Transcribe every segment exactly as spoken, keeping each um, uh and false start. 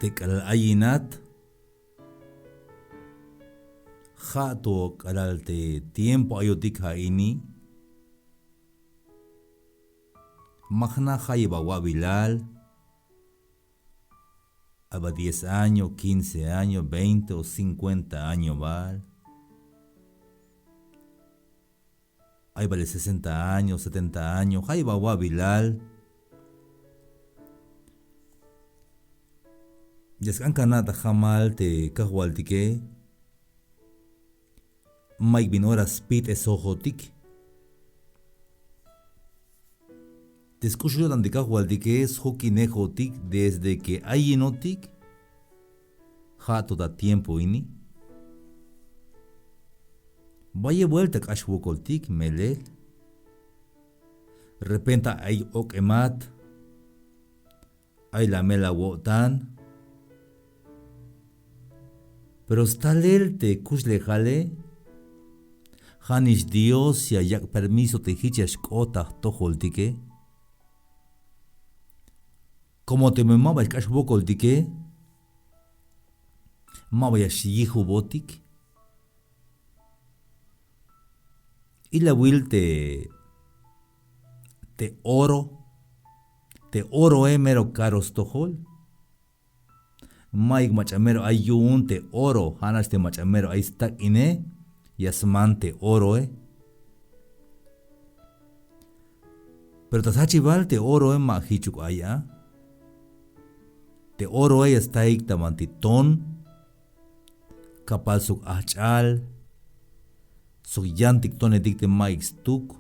Te k'alal ayinat, ja' to k'alal te tiempo ayotik ja' ini, ma jna' jayeb awa'bilal, ay ba diez año, quince año, veinte o cincuenta año bal, ay bal sesenta año, setenta año, jayeb awa'bilal. Ya sk'an kana' ta jamal te kajwaltike, mayuk bin ora spit'esojotik. Te sk'uxul yo'tan te kajwaltike sjokinejotik desde que ayinotik ja' to ta tiempo ini. Bayel buelta k'ax jwokoltik melel. Repente ay ok'emat, ay la mel awo'tan. Pero stalel te kuxlejale, ja'nix Dios ya yak' permiso te jich ya xk'ot ta jtojoltike. Como teme ma ba xk'ax jwokoltike, ma ba ya xyijubotik. Ilawil te, te oro, te oroe mero karo stojol. Mayuk mach'a mero ay yu'un te oro, ja'nax te mach'a mero ay stak'ine ya sman te oroe. Pero ta sjachibal te oroe ma jichuk ay a. Te oroe ya staik ta banti ton, kapal sok ajch'al, sok yantik tonetik te mayuk stuk.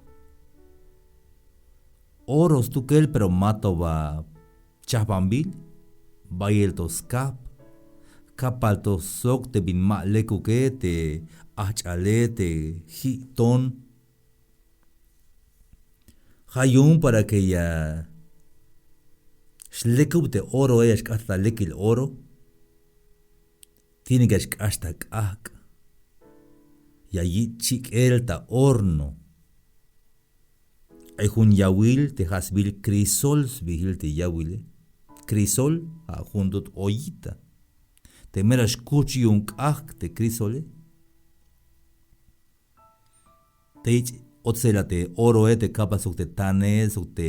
Oro stukel pero ma to ba chajbanbil, bayel to skajp, kapal to sok te bin ma lekuke, te ajch'ale, te ji' ton. Ja' yu'un para que ya xlekub te oroe, ya xk'ax ta lekil oro, tiene que ya xk'ax ta k'ajk', ya yich' chik'el ta horno. Ay jun yawil te ja' sbiil crisol sbiil te yawile. Crisol ja' jun tut ollita te mero xkuch yu'un k'ajk' te crisole. Te yich' otsela te oroe, te kapal sok te tane, sok te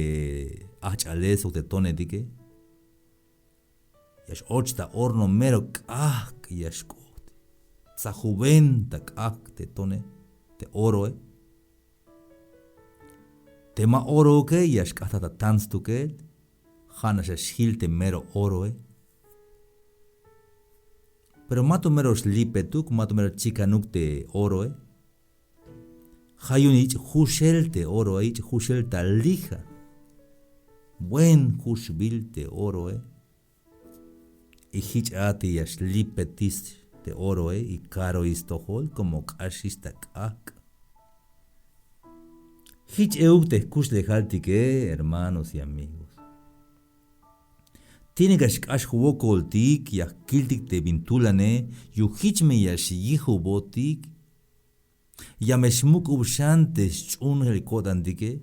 ajch'ale, sok te tonetike. Ya x-och ta horno mero k'ajk' ya xk'ot. Tsajuben ta k'ajk' te tone, te oroe. Te ma orooke ya xk'ajtaj ta tan stukel. Ja'nax ya xjil te mero oroe. Pero mato mero xlipetuk, mato mero chikanuk te oroe. Ja' yu'un yich' juxel te oroe, yich' juxel ta lija. Buen juxbil te oroe. Y jich a te ya xlipetis te oroe y karoix stojol como k'axix ta k'ajk'. Jich euk te jkuxlejaltike, hermanos y amigos. Tiene que ya xk'ax jwokoltik, ya jkiltik te bin tulane, yu'un jich me ya xyijubotik. Ya me xmuk'ub xan te sch'uunjel ko'tantike.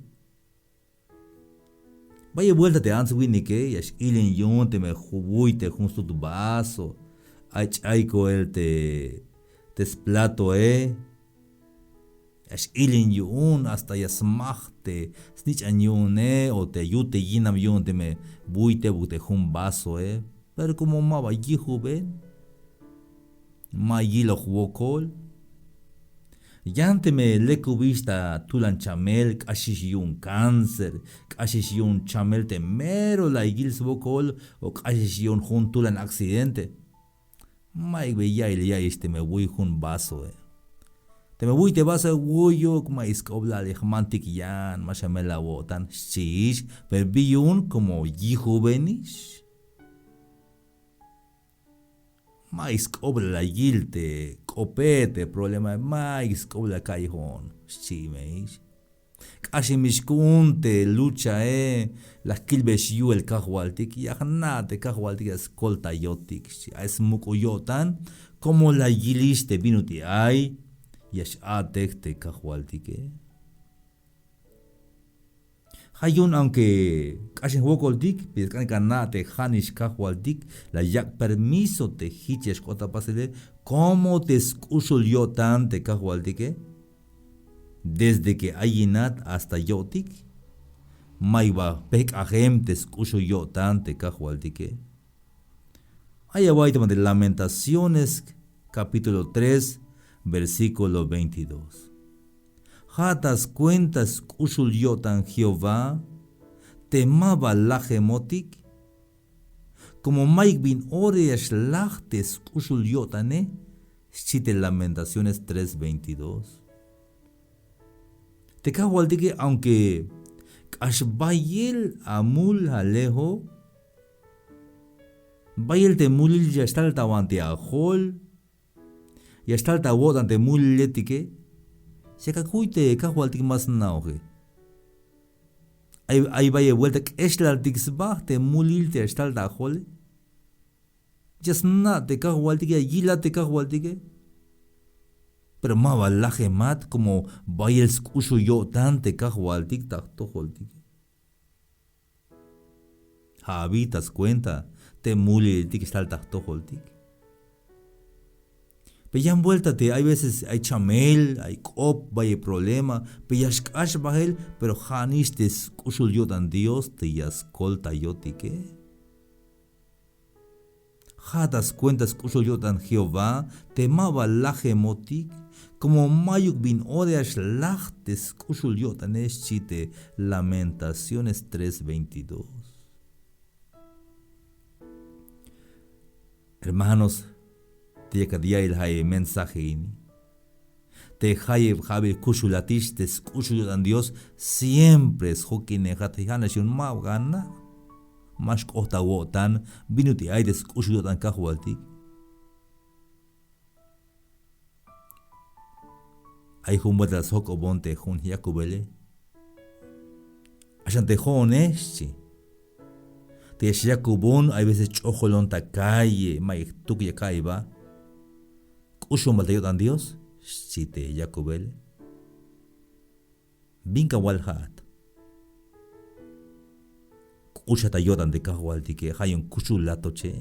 Bayel buelta te ants winike ya x-ilin yu'un teme ju-, wuy te jun stut vaso, ay ch'aykoel te, te splatoe. Ya x-ilin yu'un, hasta ya smaj te snich'an yu'une o te yut te yinam yu'un teme wuy tebuk te jun vasoe. Pero como ma ba yijuben, ma yiloj wokol. Yan teme lekubix ta tulan chamel, k'axix yu'un cáncer, k'axix yu'un chamel te mero la yil swokol, o k'axix yu'un jun tulan accidente. Mayuk bi ya'il ya'iyix teme wuy jun vasoe. Teme wuy te vasoe, wuyuk, mayuk sk'oblal, ya jmantik yan, ma xa mel awo'tan, xchiix. Pero bi yu'un, como yijubenix. Mayuk sk'oblal la yil te k'ope, te problema, mayuk sk'oblal la ka'iy jo'on, xchi me ix. K'axemix ku'un te luchae, la jkilbex yu'el kajwaltik, ya jna' te kajwaltik ya skoltayotik, xchi. Ay smuk'ul yo'tan, como la yilix te bin ut'il ay, ya x-a'tej te kajwaltike. Ja' yu'un aunque k'axen jwokoltik, pero sk'an ka na' te ja'nix Kajwaltik la yak' permiso te jich ya xk'ot ta pasele, como te sk'uxul yo'tan te Kajwaltike. Desde que ayinat hasta yo'tik, mayuk ba jpejk'ajem te sk'uxul yo'tan te Kajwaltike. Ay awa'y ta Lamentaciones capítulo tres, versículo veintidós. Ja' ta skuenta sk'uxul yo'tan Jehová te ma ba lajemotik, como mayuk bin ora ya xlaj te sk'uxul yo'tane, xchi te Lamentaciones tres veintidós. Te Kajwaltike, aunque k'ax bayel amul alejo, bayel te mulil ya xtal ta banti ajol, ya xtal ta awo'tan te muliletike, yak akuy te Kajwaltik ma sna'oje. Ay, ay bayel buelta k'exlaltik sba te mulil te ya xtal ta ajole. Ya sna' te Kajwaltike, ya yilat te Kajwaltike. Pero ma ba lajemat como bayel sk'uxul yo'tan te Kajwaltik ta jtojoltike. Ja' abi ta skuenta te muliltik xtal ta jtojoltik. Pero yan buelta te ay veces ay chamel, ay k'op, bayel problema, pero ya xk'ax bajel, pero ja'nix te sk'uxul yo'tan Dios te ya skoltayotike. Ja' ta skuenta sk'uxul yo'tan Jehová te ma ba lajemotik, como mayuk bin ora ya xlaj te sk'uxul yo'tane, xchi te Lamentaciones tres veintidós. Hermanos, te yakat ya'iyel ja' e mensaje ini. Te jayeb ja'bil kuxulatix te sk'uxul yo'tan Dios, siempre sjokinejat, ja' nax yu'un ma ba na', ma xk'ot ta awo'tan bin ut'il ay te sk'uxul yo'tan Kajwaltik. Ay jun buelta la sjok'obon te jun yakubele. Axan te jo'one, xchi. Te ya xyakubon, ay veces ch'ojolon ta calle, ma jtuk ya ka'iy ba. K'uxon bal ta yo'tan Dios, xchi te yakubele. Bin kawal ja'at. K'uxat ta yo'tan te Kajwaltike, ja' yu'un kuxulatoche.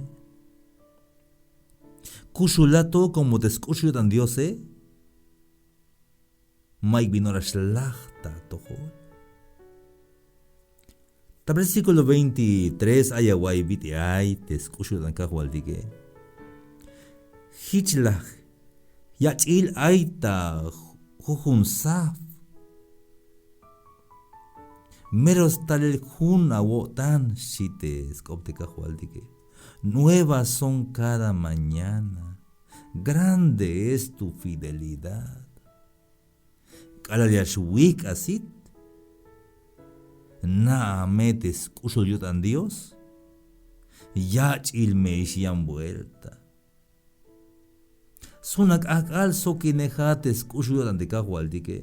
Kuxulato como te sk'uxul yo'tan Diose. Mayuk bin ora xlaj ta atojol. Ta versículo veintitrés ay awa'y bit'il ay te sk'uxul yo'tan Kajwaltike. Jich la yach'il ay ta jujun sab. Mero stalel jun awo'tan, xchi te sk'op te Kajwaltike. Nuevas son cada mañana. Grande es tu fidelidad. K'alal ya xwijk'asit, na'a me te sk'uxul yo'tan Dios, yach'il me ix yan buelta. Sjun ak'ajk'al sjokinejat te sk'uxul yo'tan te Kajwaltike.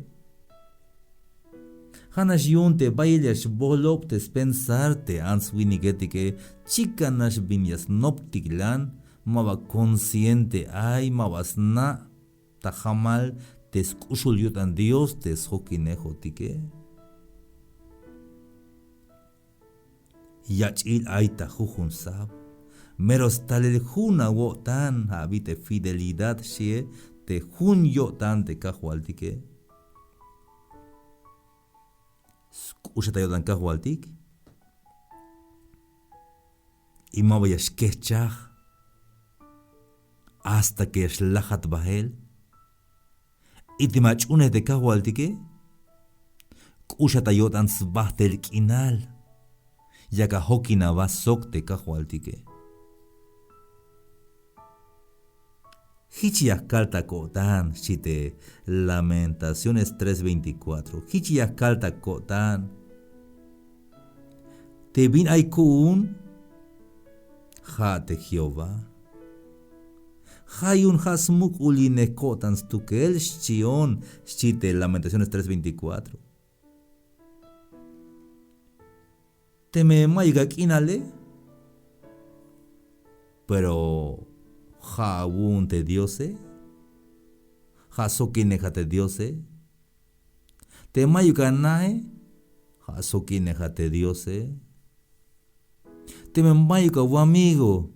Ja' nax yu'un te bayel ya xbolob te spensar te ants winiketike, chikan nax bin ya snoptiklan, ma ba consciente ay, ma ba sna' ta jamal te sk'uxul yo'tan Dios te sjokinejotike. Yach'il ay ta jujun sab. Mero stalel jun awo'tan, ja' abi te fidelidad, xie, te jun yo'tan te Kajwaltike. Sk'uxat ta yo'tan Kajwaltik. Y ma ba ya xkejchaj hasta que ya xlajat bael. Y teme ach'unej te Kajwaltike, k'uxat ta yo'tan sbajtel k'inal. Yak ajokin aba sok te Kajwaltike. Jich ya kal ta ko'tan, xchi te Lamentaciones tres veinticuatro. Jich ya kal ta ko'tan. Te bin ay ku'un, ja' te Jehová. Ja' yu'un ja' smuk'ulinej ko'tan stukel, xchion, xchi te Lamentaciones tres veinticuatro. Teme mayuk ak'inale, pero ja' awu'un te Diose, ja' sjokinejat te Diose. Te mayuk anae, Ja' sjokineja te Diose. Teme mayuk a wamigo,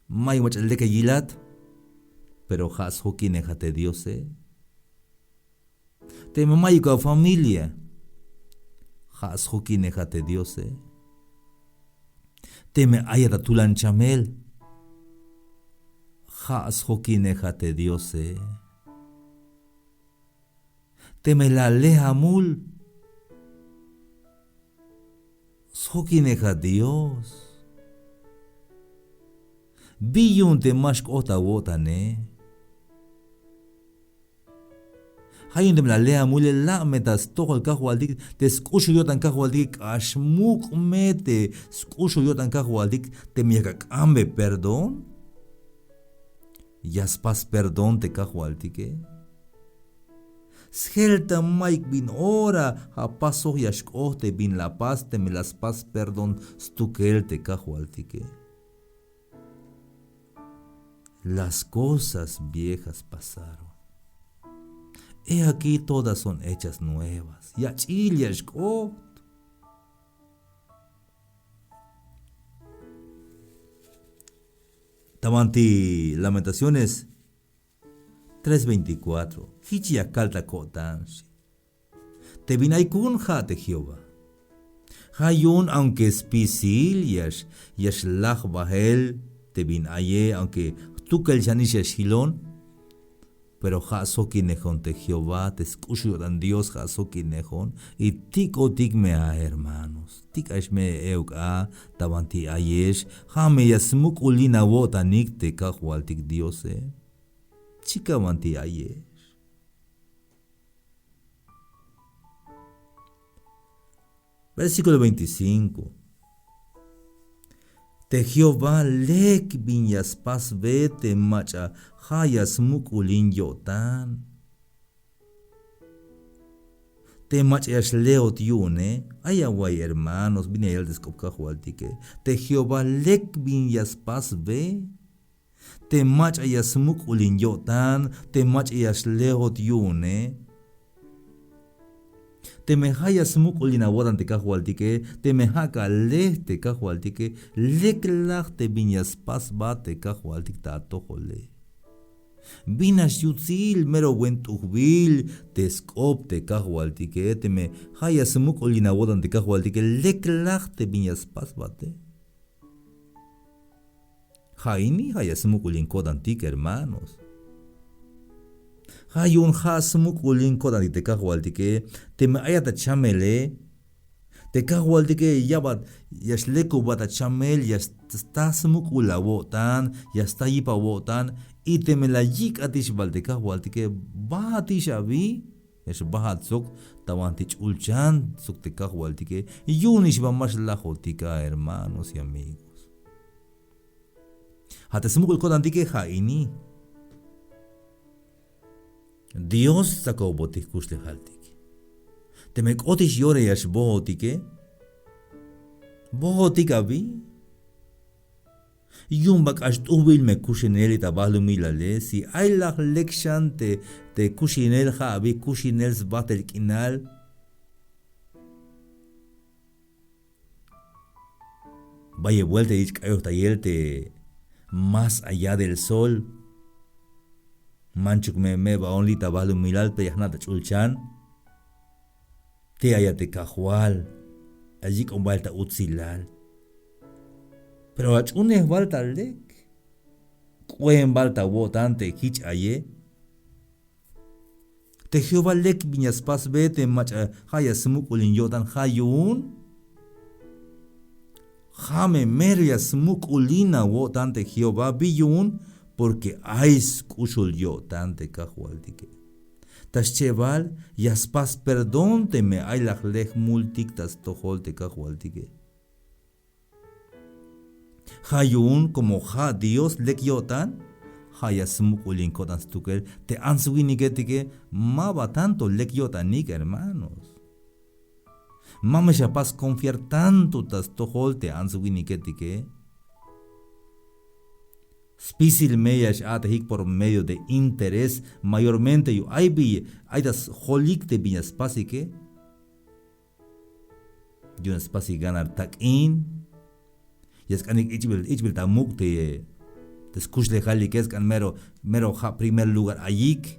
mayuk mach'a lek a yilat, pero ja' sjokineja te Diose. Teme mayuk a familia, ja' sjokineja te Diose. Teme ayat a tulan chamel, ja' sjokineja te Diose. Teme la ale amul, sjokineja Dios. Bi yu'un te ma xk'ot awo'tane. Ja' yu'un teme la ale amule, la' me ta stojol Kajwaltik, te sk'uxul yo'tan Kajwaltike, k'ax muk' me te sk'uxul yo'tan Kajwaltik, teme yak ak'ambe perdón, ya spas perdón te Kajwaltike. Sjel ta mayuk bin ora ja' pasoj ya xk'ot te bin la pas, teme la spas perdón stukel te Kajwaltike. Las cosas viejas pasaron. He aquí todas son hechas nuevas. Yach'il ya xk'ot. Ta banti Lamentaciones tres veinticuatro. Jich ya kal ta ko'tan, xchi. Te bin ay ku'un ja' te Jehová. Ja' yu'un aunque spisil ya x-, ya xlaj bael te bin aye, aunque jtukel xanix ya xjilon, pero ja' sjokinejon te Jehová, te sk'uxul yo'tan Dios ja' sjokinejon. Y tik'otik me a hermanos, tik'ax me euk a ta banti ayex, ja' me ya smuk'ulin awo'tanik te Kajwaltik Diose. Chika banti ayex. Versículo veinticinco. Te Jehová lek bin ya spasbe te mach'a ja' ya smuk'ulin yo'tan. Te mach'a ya xleot yu'une, ay awa'y hermanos, bin ya yal te sk'op Kajwaltike. Te Jehová lek bin ya spasbe. Te mach'a ya smuk'ulin yo'tan, te mach'a ya xlejot yu'une. Teme ja' ya smuk'ulin awo'tan te Kajwaltike, teme ja' ka lej te Kajwaltike, lek laj te bin ya spasbat te Kajwaltik ta atojole. Binax yutsil, mero buen t'ujbil te sk'op te Kajwaltike, teme ja' ya smuk'ulin awo'tan te Kajwaltike, lek laj te bin ya spasbate. Ja' ini ja' ya smuk'ulin ko'tantik, hermanos. Ja' yu'un ja' smuk'ulin ko'tantik te Kajwaltike, teme ayat ta chamele, te Kajwaltike yabat, ya xlekubat ta chamel, ya st-, sta smuk'ul awo'tan, ya sta yip awo'tan, y teme la yik'atix bal te Kajwaltike, bajatix abi, ya xbajat sok ta banti ch'ulchan sok te Kajwaltike, yu'unix ba ma xlajotik a, hermanos y amigos. Ja' te smuk'ul ko'tantike ja' ini. Dios stsakobotik jkuxlejaltik. Teme k'otix yore ya xbojotike, bojotik abi. Yu'un ba k'ax t'ujbil me kuxinel ta balumilale, si ay laj lek xan te, te kuxinel ja' abi kuxinel sbajtel k'inal. Bayel buelta yich' k'ayojtayel te más allá del sol. Manchuk me, me ba'on li' ta balumilal, pero ya jna' ta ch'ulchan. Te ayat te Kajwal, ay yik'on bael ta utsilal. Pero ach'unej bal ta lek, k'oen bal ta awo'tan te jich aye. Te Jehová lek bin ya spasbe te mach'a ja' ya smuk'ulin yo'tan, ja' yu'un ja' me mero ya smuk'ulin awo'tan te Jehová. Bi yu'un, porque ay sk'uxul yo'tan te Kajwaltike. Ta schebal ya spas perdón teme ay laj lej multik ta stojol te Kajwaltike. Ja' yu'un como ja' Dios lek yo'tan, ja' ya smuk'ulin ko'tan stukel. Te ants winiketike ma ba tanto lek yo'tanik, hermanos. Ma me xapas confiar tanto ta stojol te ants winiketike. Spisil me ya x-a'tejik por medio de interés, mayormente yu'un ay bi, ay ta sjolik te bin ya spasike. Yu'un spasik ganar tak'in. Ya sk'anik ich'bil ich'bil ta muk' te te skuxlejalike, sk'an mero mero ja' primer lugar ayik.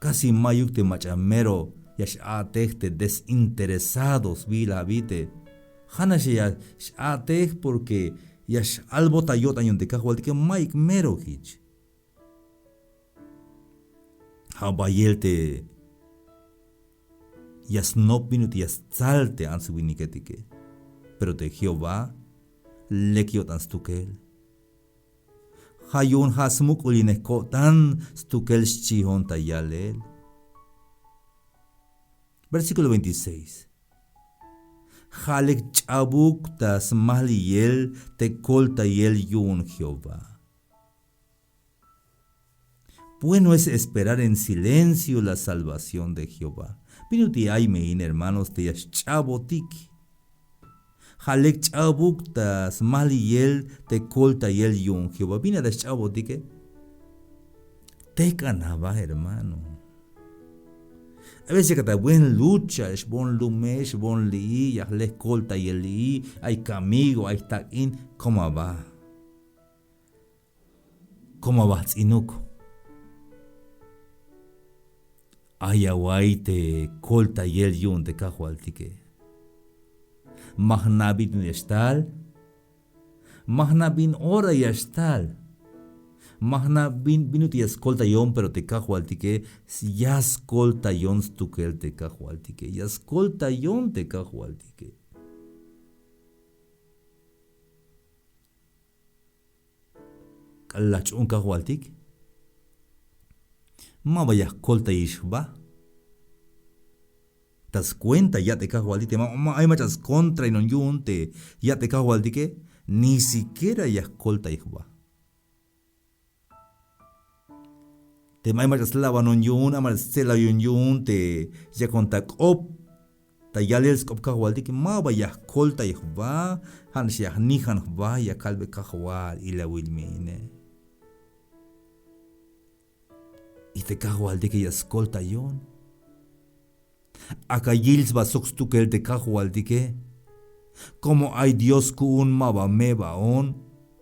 Casi mayuk te mach'a mero ya x'a'tej te desinteresado sbiil abi te ja'nax ya x'a'tej, porque ya x'albot ta yo'tan yu'un te kajwaltike, mayuk mero jich. Ja' bayel te ya snop bin ut'il ya stsal te ants winiketike. Pero te Jehová lek yo'tan stukel. Ja' yu'un ja' smuk'ulinej ko'tan stukel xchijon ta yalel. Versículo veintiséis. Ja' lek ch'abuk ta smaliyel te koltayel yu'un Jehová. Bueno es esperar en silencio la salvación de Jehová. Bin ut'il ay me in, hermanos, te ya xch'abotik. Ja' lek ch'abuk ta smaliyel te koltayel yu'un Jehová. Bin a ta xch'abotike. Tejk'an aba, hermano. A veces yakat ta buen lucha, xboon lume, xboon li'i, ya jle jkoltayel li'i, ay kamigo, ay jtak'in, como aba. Como aba jts'inuk. Ay away te koltayel yu'un te kajwaltike. Ma jna' bin ut'il ya xtal. Ma jna' bin ora ya xtal. Ma jna' bin bin ut'il ya skoltayon, pero te kajwaltike ya skoltayon stukel te kajwaltike. Ya skoltayon te kajwaltike. K'alal la jch'uun kajwaltik, ma ba ya jkoltayix jba. Ta skuenta ya' te kajwaltik te ma ay mach'a skontrainon yu'un te ya' te kajwaltike, ni siquiera ya jkoltay jba. Teme ay mach'a slabanon yu'un, ay mach'a stse'layon yu'un te yakon ta k'op, ta yalel sk'op kajwaltik, ma ba ya jkoltay jba. Ja'nax ya jnijan jba, ya kalbe: Kajwal, ilawil me ine. Y te kajwaltike ya skoltayon. Ak'a yil sba sok stukel te kajwaltike. Como ay Dios ku'un, ma ba me ba'on,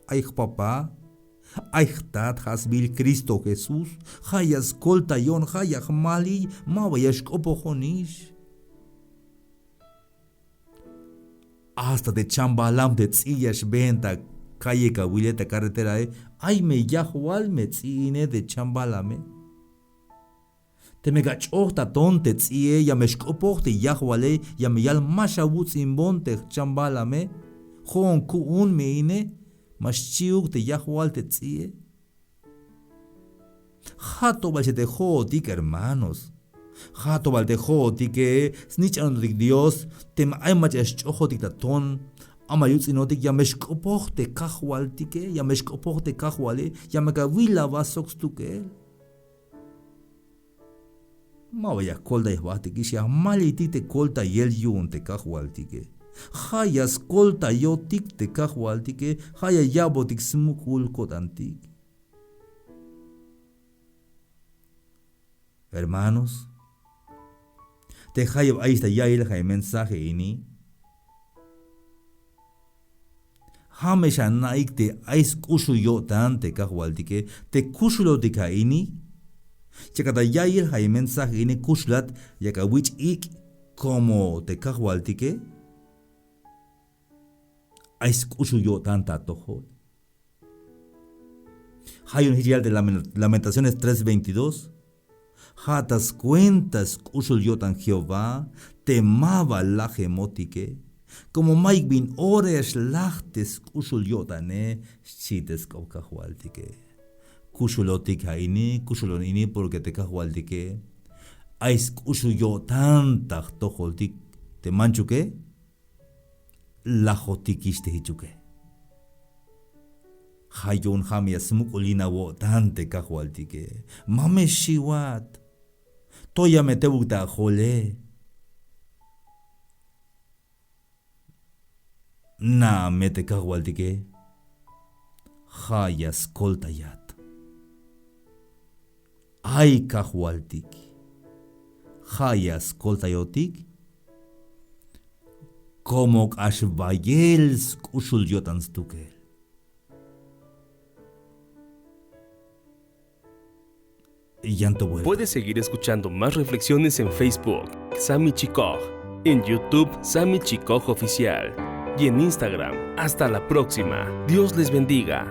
ay jpapa, ay jtat, ja' sbiil Cristo Jesús. Ja' ya skoltayon, ja' ya jmaliy, ma ba ya xk'opojonix. Hasta te chambalam te ts'i' ya xbeen ta calle ka wile, ta carreterae, ay me yajwal me ts'i' ine te chambalame. Teme ka ch'oj ta ton te ts'i'e, ya me xk'opoj te yajwale, ya me yal: Ma xawuts'inbon te jchambalame, jo'on ku'un me ine. Ma xchi'uk te yajwal te ts'i'e. Ja' to bal che te jo'otik, hermanos. Ja' to bal te jo'otike snich'anotik Dios, teme ay mach'a ya xch'ojotik ta ton, ay ma yuts'inotik, ya me xk'opoj te kajwaltike, ya me xk'opoj te kajwale, ya me ka wil aba sok stukel. Ma ba ya jkoltay jbatikix, ya jmaliytik te koltayel yu'un te kajwaltike. Ja' ya skoltayotik te kajwaltike, ja' ya ya'botik smuk'ul ko'tantik. Hermanos, te jayeb ayix ta ya'iyel ja' mensaje ini, ja' me xana'ik te ay sk'uxul yo'tan te kajwaltike, te kuxulotik ja' ini. Yakat ta ya'iyel ja' mensaje ini, kuxulat, yak awich' ik' como te kajwaltike ay sk'uxul yo'tan ta atojol. Ja' yu'un jich yal te Lamen- Lamentaciones tres veintidós. Ja' ta skuenta sk'uxul yo'tan Jehová te ma ba lajemotike. Como mayuk bin ora ya xlaj te sk'uxul yo'tane, xchi te sk'op kajwaltike. Kuxulotik ja' ini, kuxulon ini, porque te kajwaltike ay sk'uxul yo'tan ta jtojoltik te manchuke. Lajotikix te jichuke. Ja' yu'un ja' me ya smuk'ulin awo'tan te kajwaltike. Ma me xiwat. To ya me tebuk ta ajole. Na'a me te kajwaltike. Ja' ya skoltayat. Ay kajwaltik. ja' ya skoltayotik, komo k'ax bayel sk'uxul yo'tan stukel. Yan to vuelta. Puedes seguir escuchando más reflexiones en Facebook, Sami Chikoj, en YouTube, Sami Chikoj Oficial, y en Instagram. Hasta la próxima. Dios les bendiga.